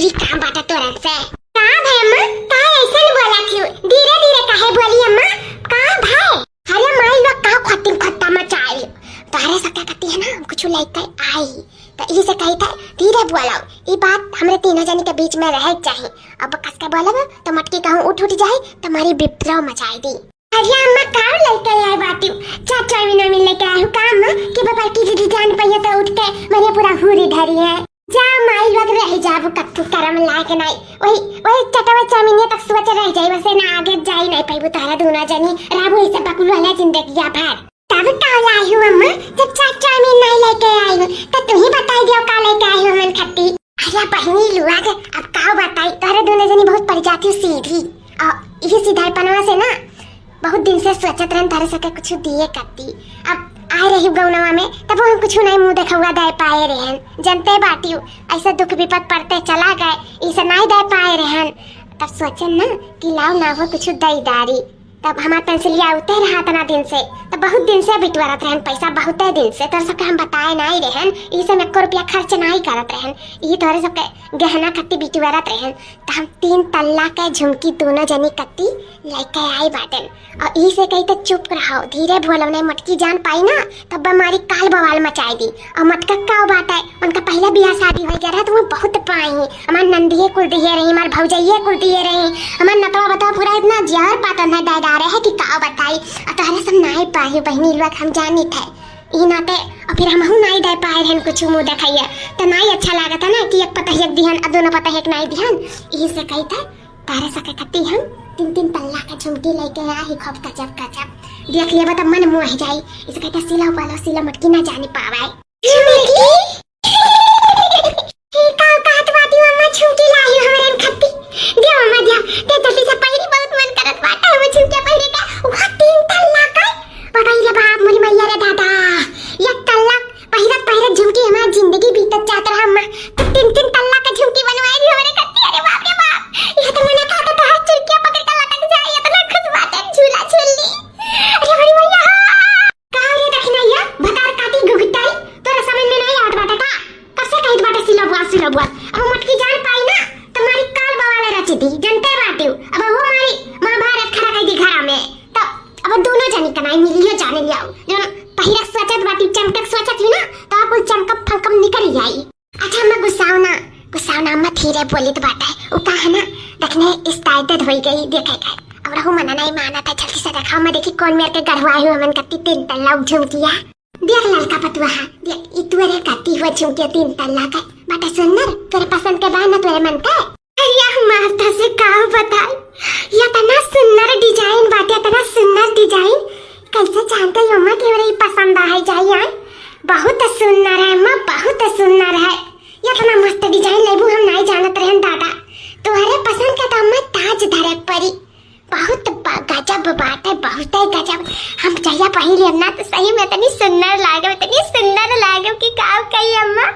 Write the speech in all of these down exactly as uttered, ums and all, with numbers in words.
जी, का बाटे तोरन से? का भय अम्मा, का ऐसन बोलत हिउ? धीरे धीरे काहे बोली अम्मा, का भय? अरे माई लोग का खत्तिन खत्ता मचाई। तोहरे सबके कती है ना, हम कुछ लइके आई, त ई से कही थे, धीरे बोलो, ई बात हमरे तीनों जनी के बीच में रहे के चाही। अब कस के बोलब त मटकी कहूँ उठ उठ जाई, त हमारी विपरो मचाई दी। अरे अम्मा, का लइके आए बाटिउ? चार चाउमीन वाउमीन लइके आए हो का अम्मा? कि बाबा की दीदी जान पइहे त उठ के मने पूरा हुरी धरी है। जा माई लोग रह जाबू कत्थू करम लायक नाई। वही, वही चटवा चाउमीन तक सोच रह जाई, वसे ना आगे जाई नाई पइबू तोहरा दूना जनी। रहबू ऐसे बकुल वाला जिंदगिया भर। तब का लाई हो अम्मा, जब चार चाउमीन नाई लइके आई हो, त तू ही बताई दियो का लइके आई हो हमन खत्ती। अरे बहिनी लुआ के, अब का बताई, तोहरे दूना जनी बहुत पड़ जाती हो सीधी। और यही सीधापनवा से ना बहुत दिन से सोचत रहन तारे सके कुछ दिए करती। अब आए रही गौनवा में, तब हम कुछ नहीं मुंह देखौआ दे पाए रहन। जनते बाटिउ, ऐसा दुख विपद पड़ते चला गए, इसे नहीं दे पाए रहन। तब सोचन ना कि लाओ ना हो कुछ दई दारी। तब हमार पेंसिलिया उते रहा इतना दिन से, तब बहुत दिन से बिटवरत रहन पैसा, बहुते दिन से। तोर सबके हम बताए नहीं रहन, इसे में एको रुपया खर्च नहीं करत रहन। यही तोरे सबके गहना कत्ती बिटवरत रहन। त हम तीन तल्ला के झुमकी दोनों जनी कत्ती लइके आई बाटेन। और ई से कही त चुप रहो, धीरे बोलो, नहीं मटकी जान पाई ना, तब हमारी काल बवाल मचाई दी। और मटका का बात है, उनका पहला बियाह शादी हो गया रहा, तो वो बहुत पाई ही। हमार नंदिये कुल दिए रही, हमार भौजइये कुल दिए रही, हमार नतवा बतवा पूरा इतना जहर पातन है, दादा रहे कि का बताई। और तोहरे सब नाई पाई बहिनी लोग, हम जानी थे ई नाते। और फिर हमहू नाई दे पाए रहन कुछ मुंह देखैया, त नाई अच्छा लागत है ना कि एक पतहिया के दिहन और दोनों पतहिया के नाई दिहन। यही से कही थे तारे सके कत्ती हम तीन तीन तल्ला के झुमकी लइके आई ही, खूब गजब गजब। देख लेबा त मन मोह जाई। इसे कहते सिला वाला सिला मटकी ना जाने पावे। झुमकी? ई का कहत बाटी अम्मा, झुमकी लाई हो हमरे खत्ती? दे अम्मा दे, दे जल्दी से पहिरी, बहुत मन करत बाटे हम झुमकी पहिरे का। वह तीन तल्ला का? बताई रे बाप, मोरी मैया रे दादा, एक तल्ला पहिरत पहिरत झुमकी हमार जिंदगी बीतत जात रहा अम्मा, तो तीन तीन तल्ला का झुमकी बनवाई दी हमरे खत्ती। अरे बाप रे बाप, यह तो मने कहा था तोहर चुरकिया पकड़ के लटक जाए, इतना खुश बाटे झूला झूल ली। अरे हमारी मैया हो। का रे दखिनैया, भतार काटी गुगुताई, तोरा समझ में नहीं आवत बाटे का? कब से कहित बाटे सिलबुआ सिलबुआ, अब मटकी जान पाई ना, तुम्हारी काल बवाले रच दी, जनते बाटे। अब वो हमारी महाभारत खड़ा कर दी घरा में, तो अब दोनों जनी कनाई मिलियो जाने लियाओ, जो पहिरक सोचत बाटी, चमकक सोचत ही ना, तो कुल चमकम फमकम निकल जाई। अच्छा अम्मा गुस्साओ ना, गुस्साओ ना अम्मा, धीरे बोलित बाटे। उ का है ना, देखने इस्तादत होई गई, देखे के। अब रहू मना नहीं माना था, जल्दी से देखाओ, मैं देखी कौन मेर के गढ़वाई हूँ, हमन कत्ती तीन तल्ला झुमकिया। देख ललका पतुआ, देख ई तुअरे कत्ती हुआ झुमकिया तीन तल्ला का। बाटे सुंदर, तोरे पसंद के बा ना तोरे मन के? अरे अम्मा, तो से का बताई, इतना सुंदर design बाटे, इतना सुंदर design। कैसे जानते हो अम्मा कि हमरा ई पसंद आ है जाई आए? बहुत सुंदर है अम्मा, बहुत सुंदर है। इतना मस्त design लेबू हम नहीं जानत रहन दादा। तोहरे पसंद का तो अम्मा ताज धरे परी। बहुत ब-, गजब बात है, बहुत ही गजब। हम जहिया पहिन लेब ना तो सही में इतनी सुंदर लागब, इतनी सुंदर लागब कि का कही अम्मा।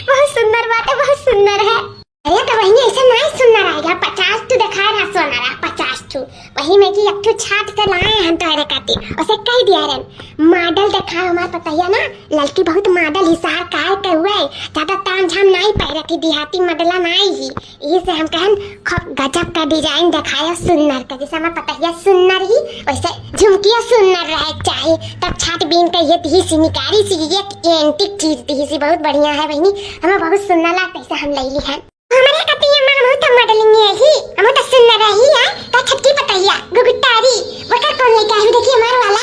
बहुत सुंदर बात है, बहुत सुंदर है। अरे तो वही ऐसे नहीं सुंदर आएगा, पचास ठू दिखाए रहा सोनारा, पचास ठू। वही में कि एक ठू छाट के लाए हम तोहरे खातिर, उसे कह दिया रन, model दिखाए हमार पतैया ना, लड़की बहुत model ही, सार कार के हुए, ज्यादा ताम झाम नहीं पहरे थी, देहाती मॉडला नहीं ही। यही से हम कहन खूब गजब का design दिखाया सुंदर का, जैसे हमार पतैया सुंदर ही वैसे झुमकिया सुंदर रहे चाहे। तब छाट बीन के ये दी सी निकारी सी, ये antique चीज दी सी, बहुत बढ़िया है बहनी, हमें बहुत सुंदर लगता है, ऐसे हम ले ली है। हमरे खातिर ये माँ बहुत modeling है ही, हम तो सुंदर रही है, का छटकी पतैया, गुगुतारी, वकर कौन लेके आई? देखिए हमार वाला,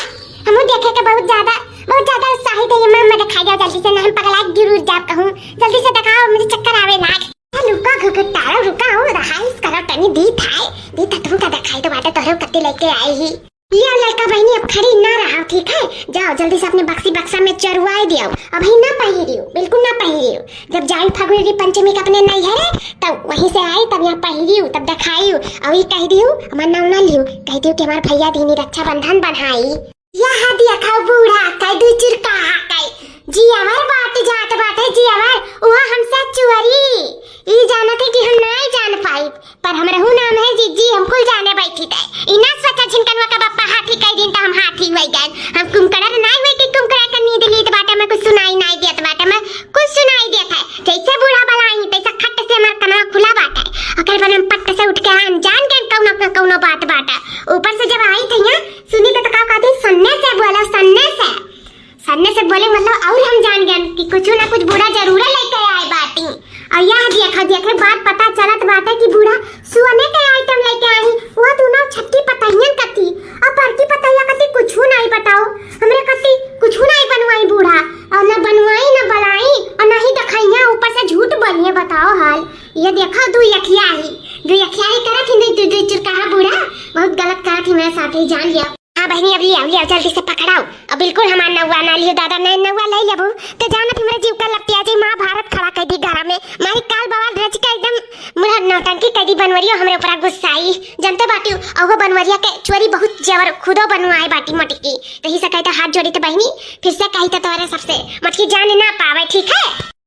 हम देखे के बहुत ज्यादा, बहुत ज्यादा उत्साहित है ये माँ, मैं दिखा जाओ जल्दी से, ना हम पगला गिर उड़ जाब कहूँ, जल्दी से दिखाओ, मुझे चक्कर आवे लाग। ए, रुका गुगुतारा, रुका हो, रहाइश करो तनी, दी थाए, दी था तुमका दिखाई तो बाटे तोहरे कत्ती लेके आई ही। लिया लड़का बहनी, अब खड़ी ना रहा, ठीक है? जाओ जल्दी से अपने बक्सी बक्सा में चरुआए दियो, अभी ना पहिरियो, बिल्कुल ना पहिरियो। जब जाई फगुड़ी पंचमी के अपने नैहरे, तब वहीं से आई, तब यहाँ पहिरियो, तब दिखाइयो। और ये कह दियो, हमार नाम ना लियो, कह दियो कि हमार भैया दीनी रक्षाबंधन बन्हाई। यह दिया खाओ बूढ़ा, कह दू चुरका, कह जी हमार बात जात बाटे, जी हमार, वह हमसे चुअरी। ई जानत है कि हम नाई जान पाई, पर हमरहू नाम है जिज्जी, हम कुल जाने बैठी थे। इना सोचा झिनकनवा का बप्पा हाथी कह दिन त हम हाथी हुई गए। हम कुमकड़ा त नाई हुई कि कुमकड़ा का नींद लीत बाटे, मैं कुछ सुनाई नाई देत बाटे, मैं कुछ सुनाई देत है। जैसे बूढ़ा बलाई तैसे खट से हमार कनवा खुला बाटे। कौनो बात बाटा। ऊपर से जब आई थी यहाँ, सुनी तो, तो का कहती, सन्ने से बोला, सन्ने से। सन्ने से बोले मतलब, और हम जान गए कि कुछ ना कुछ बूढ़ा जरूर लेके आए बाटी। और यह देखा, देखे बात पता चलत बाटे कि बूढ़ा सोने के आइटम लेके आई। वो दोनों छटकी पतहियन कती और बड़की पतहिया कती कुछ नहीं बताओ। हमरे कती कुछ नहीं बनवाई बूढ़ा, और ना बनवाई, ना बलाई, और ना ही दिखाइया, ऊपर से झूठ बोलिए। बताओ हाल, ये देखो, दू अखिया ही, दू अखिया ही करत ही, दू, दू, दू चुरकाहा बूढ़ा, बहुत गलत करत ही मेरे साथ ही, जान लिया। हाँ बहिनी, अब लियाओ, लियाओ, जल्दी से पकड़ाओ। अब बिल्कुल हमार नौवा ना लियो दादा, नहीं नौवा ले लेबू तो जानत हमरे जीव का लपटिया जाई, महाभारत खड़ा कर दी घर में। मारी काल बवाल रच के एकदम मुड़ा नौटंकी कर दी बनवरियो, हमरे ऊपर गुस्साई। जनते बाटी, ओहो बनवरिया के चोरी बहुत जेवर खुदो बनवाए बाटी मोटकी। तही से कहते हाथ जोड़ी तो बहिनी, फिर से कही तो तोरे सबसे मोटकी जान ना पावे, ठीक है?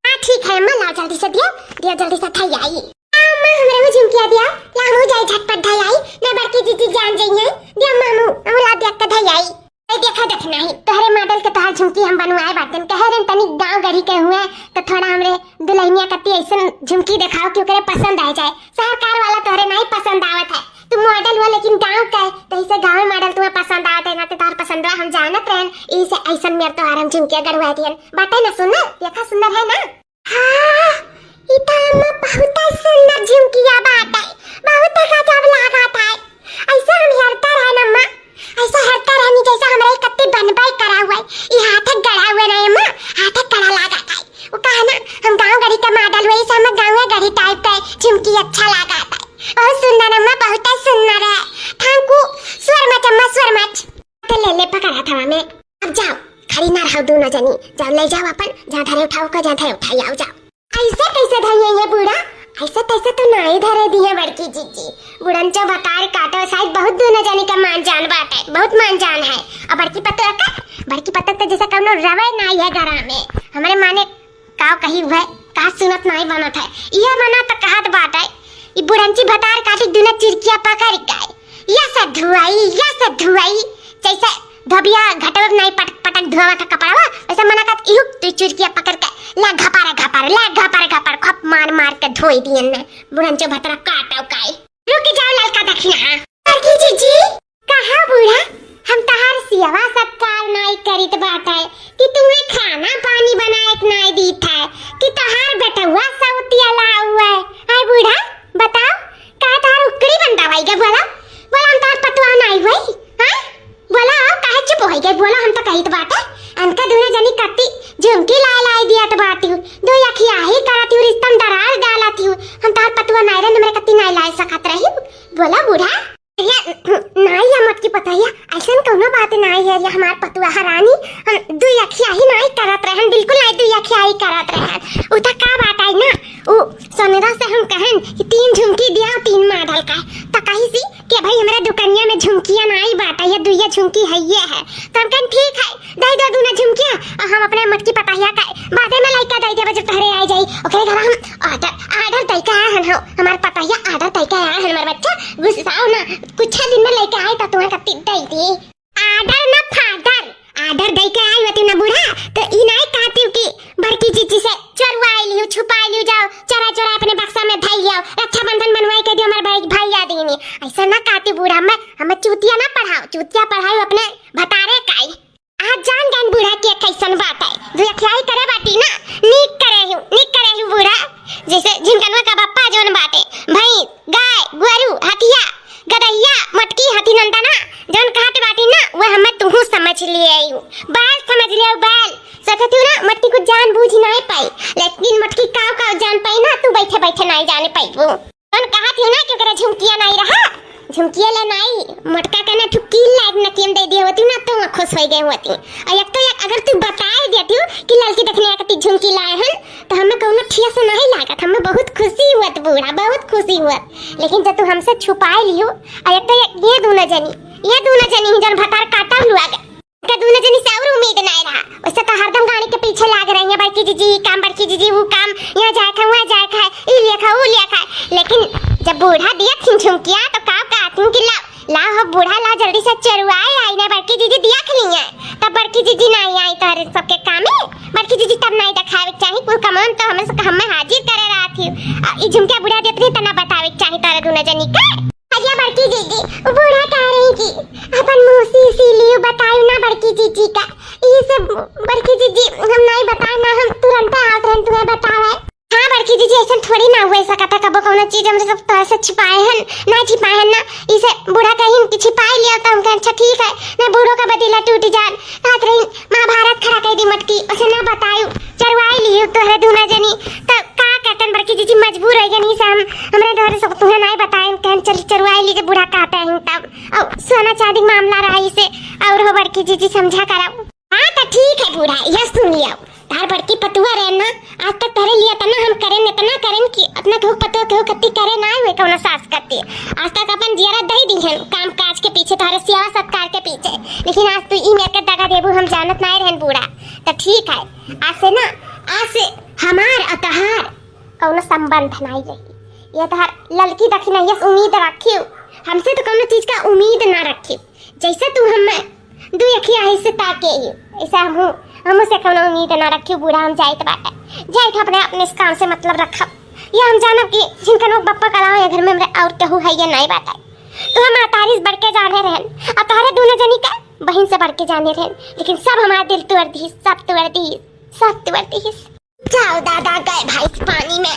हाँ ठीक है अम्मा, लाओ जल्दी से दियो, दियो जल्दी से धई आई। अम्मा, हमरे को झुमकिया दिया, ला हमहू जाई झटपट धई आई, ना बड़की जीजी जान जइहैं। दिया अम्मा, हमहू, हमहू ला दिया के धई आई। ए देखा, देख नहीं, तोहरे मॉडल के तोहार झुमकी हम बनवाए बाटन, कहे रहे तनी गाँव गढ़ी के हुए, तो थोड़ा हमरे दुल्हनिया कती ऐसन झुमकी देखाओ कि ओकरे पसंद आ जाए। शहर कार वाला तोहरे नहीं पसंद आवत है, तू मॉडल हुआ लेकिन गाँव का है, तो इसे गाँव मॉडल तुम्हें पसंद आवत है, ना तो तोहर पसंदवा हम जानत रहन, इसे ऐसन मेर तोहार हम झुमकिया गढ़वा दियन। बाटे ना सुंदर, देखा सुंदर है ना? हाँ, ई त अम्मा बहुते सुंदर झुमकिया बाटे, बहुते गजब लागत है। ऐसे हम हेरते रहन अम्मा, ऐसे हेरते रहनी जैसे हमरे कत्ती बनबे करा हुआ है। ई हाथे गढ़ा हुआ ना अम्मा, हाथे गढ़ा लागत है। वो कहा ना, हम गाँव गढ़ी के मॉडल हुए, इसे हमें गाँव गढ़ी टाइप के झुमकी अच्छा लागत है। बहुत सुंदर अम्मा, बहुते सुंदर है। Thank you so much अम्मा, so much। तो ले ले पकड़ा था मैं। अब जाओ, खड़ी ना रहो दोनों जनी, जाओ ले जाओ अपन, जहाँ धरे उठाओ का, जहाँ धरे उठाई आओ, जाओ। ऐसे कैसे धइये ये बूढ़ा? ऐसे तैसे तो नाई धरे दिए बड़की जीजी। बुढ़न चौबकार काटो, शायद बहुत दोनों जनी का मान जान बाटे, बहुत मान जान है। और बड़की पतोह का, बड़की पतोह तो जैसे कौनो रवे नाई है घरा में। हमरे माने काव कही हुए, कहा सुनत नाई बनत है। ये मना तो कहत बाटे, ई बुढ़ंची भतार काटी दुनो चिरकिया पकड़ के। या से धुआई, या से धुआई, जैसे धोबिया घटवा नाई पटक पटक धोवा था कपड़वा, वैसे मना कहत इहू तू चुरकिया पकड़ के ला घपारे घपारे, ला घपारे घपारे, खप मार मार के धोई दियन ने। बुढ़न चो भतरा काटो काई। रुक जाओ ललका दखिना। बड़की जीजी, कहा बूढ़ा, हम तहार सियवा सत्कार नाई करित बाटे कि तुम्हें खाना पानी बनाए के नाई दीत है कि तहार बेटवा सौतिया लाऊ है? आय बूढ़ा, बताओ, का तहार उकड़ी बंदा भाई के बोला? बोला हम तहार पतवा नाई हुई, हाँ? बोला, काहे चुप होइ गए? बोला, हम तो कहित बाटे, अनका दुनो जनी कत्ती झुमकी लाए लाए दियत बाटी, दो अखिया ही करत हूँ, रिश्तम दरार डालत हूँ। हम तहार पतुआ नाई रहे, हमरे कत्ती नाई लाए सकत रही। बोला बूढ़ा। या, नाई या मोटकी पतोहिया, ऐसन कौनो बात नाई है, या हमार पतुआ हरानी, हम दो अखिया ही नाई करत रहन, बिल्कुल नाई दो अखिया ही करत रहन। उ त का बात आई ना, उ सोनेरा से हम कहन कि तीन झुमकी दिया, तीन मॉडल का, त कही सी कि भाई, हमरा दुकनिया में झुमकिया नाई बाटा, ये दुइया झुमकी है, ये है। तो हम कहन, "ठीक है, दे दो दूना झुमकिया, और हम अपने मोटकी पतहिया का बादे में लइका दे देबे, जब तहरे आ जाई।" ओकरे घर हम ऑर्डर, ऑर्डर दे के आए हन हो, हमार पतहिया ऑर्डर दे के आए हन, हमार बच्चा, गुस्साओ ना, कुछ दिन में लेके आई तो तुम्हें कत्ती दे दी। आदर ना फादर, आदर दे के आई होती ना बूढ़ा, तो ई नाई कहती कि बड़की जीजी से चोरवाई लियो, छुपाई लियो, जाओ चोरा चोरा अपने बक्सा में धई लियो, रक्षाबंधन मनवाई के दियो हमारे भाई, भाई याद ही नहीं। ऐसा ना कहती बूढ़ा, मैं, हमें चूतिया ना पढ़ाओ, चूतिया पढ़ाओ अपने भतारे काई। आज जान गन बूढ़ा के कैसन बात है, दो अखियाई करे बाटी ना, नीक करे हूँ, नीक करे हूँ बूढ़ा। जैसे झिनकनवा का बप्पा जौन बाटे, भैंस, गाय, गोरू, हथिया, गदहिया, मटकी, हथी नंदना, जौन कहत बाटी ना, वो हमें तुहू समझ लिए आयु। बैल समझ लिए, बैल। सोचत हूँ ना, मटकी कुछ जान बूझ नहीं पाई, लेकिन मटकी काव काव जान पाई ना, तू बैठे बैठे नहीं जाने पाई वो। जौन कहत हूँ ना, कि ओकरा झुमकिया नहीं रहा, झुमकिया ले नहीं, मटका का ना ठुकी लाग नकियन दे दिए होती ना, तो खुश हो गए होती। और एक तो एक, अगर तू बताए देती हूँ कि ललकी देखने आकती झुमकी लाए हन, तो हमें कौनो ठेस नहीं लागत, हमें बहुत खुशी हुआ तो बूढ़ा, बहुत खुशी हुआ। लेकिन जब तू हमसे छुपाए लियो, और एक तो ये, ये दोनों जनी, ये दोनों जनी ही जन भतार काटा हुआ गए। इनका दोनों जनी से और उम्मीद नहीं रहा। वैसे तो हरदम गाड़ी के पीछे लाग रही है, "बड़की जीजी, काम बड़की जीजी, वो काम, यहाँ जाए खा, वहाँ जाए खा, ई लिया खा, वो लिया खा।" लेकिन जब बूढ़ा दिया थी झुमकिया, तो का कहती कि लाओ, लाओ हो बूढ़ा, लाओ जल्दी से चरुआए आई ना, बड़की जीजी दिया खली है। तब बड़की जीजी नहीं आई तोहरे सबके काम में, बड़की जीजी तब नहीं दिखावे के चाही, कुल कमान तो हमें से, हमें हाजिर करे रहा थी। आ, ई झुमकिया बूढ़ा देत नहीं, तना बतावे के चाही तोहरे दोनों जनी के। अरे बड़की जीजी, उ बूढ़ा कह रही कि अपन मुँह से इसीलिए बतायु ना बड़की जीजी का। ये सब बड़की जीजी हम नहीं बताए ना, हम तुरंत आवत रहन तुम्हें बतावे। हाँ बड़की जीजी, ऐसा थोड़ी ना हुए सकता, कबो कौनो चीज हमरे सब तोहरे से छिपाए हन, ना छिपाए हन ना। इसे बूढ़ा कहिन कि छिपाए लिया तो हम कहें अच्छा ठीक है, ना बूढ़ो का बदीला टूट जान। कहत रही महाभारत खड़ा कर दी मटकी, उसे ना बतायु, चरवाई लियु तोहरे दूना जनी। तो का कहतन बड़की जीजी, मजबूर हो गए नहीं से हम, हमरे तोहरे सब तुम्हें नहीं बताए, कहन चली चरवाई लीजिए बूढ़ा कहते हैं तब। और सोना चांदी का मामला रहा इसे, और हो बड़की जीजी समझा कराओ। हाँ तो ठीक है बूढ़ा, यह सुन लियो। तार बड़की पतुआ रहे ना, आज तक तहरे लिए इतना हम करेन, इतना करेन कि अपना केहू पतुआ केहू कत्ती करे ना हुए कौनो सास कत्ती। आज तक अपन जियरा दही दी हन काम काज के पीछे, तोहरे सेवा सत्कार के पीछे, लेकिन आज तू ई मेरे के दगा देबू हम जानत ना रहन बूढ़ा। तो ठीक है, आज से ना, आज से हमार और तहार कौनो संबंध नहीं रही। ये तहार ललकी दखिनहिया से उम्मीद रखियो, हमसे तो कौनो चीज का उम्मीद ना रखियो। जैसे तू हम दुई अखिया ऐसे ताके ही, ऐसे हम हूँ, हमसे कौनो उम्मीद ना रखियो बूढ़ा, हम जाइत बाटे, जाइत अपने अपने इस काम से मतलब रखब। ये हम जानब कि जिनका लोग बप्पा कलाओ ये घर में हमरे और केहू है ये नहीं बाटे। तो हम तारीफ बढ़ के जाने रहन, और तोहरे दोनों जनी का बहन से बढ़ के जाने रहन, लेकिन सब हमारा दिल तोड़ दी, सब तोड़ दी, सब तोड़ दी। जाओ दादा, गए भैंस पानी में।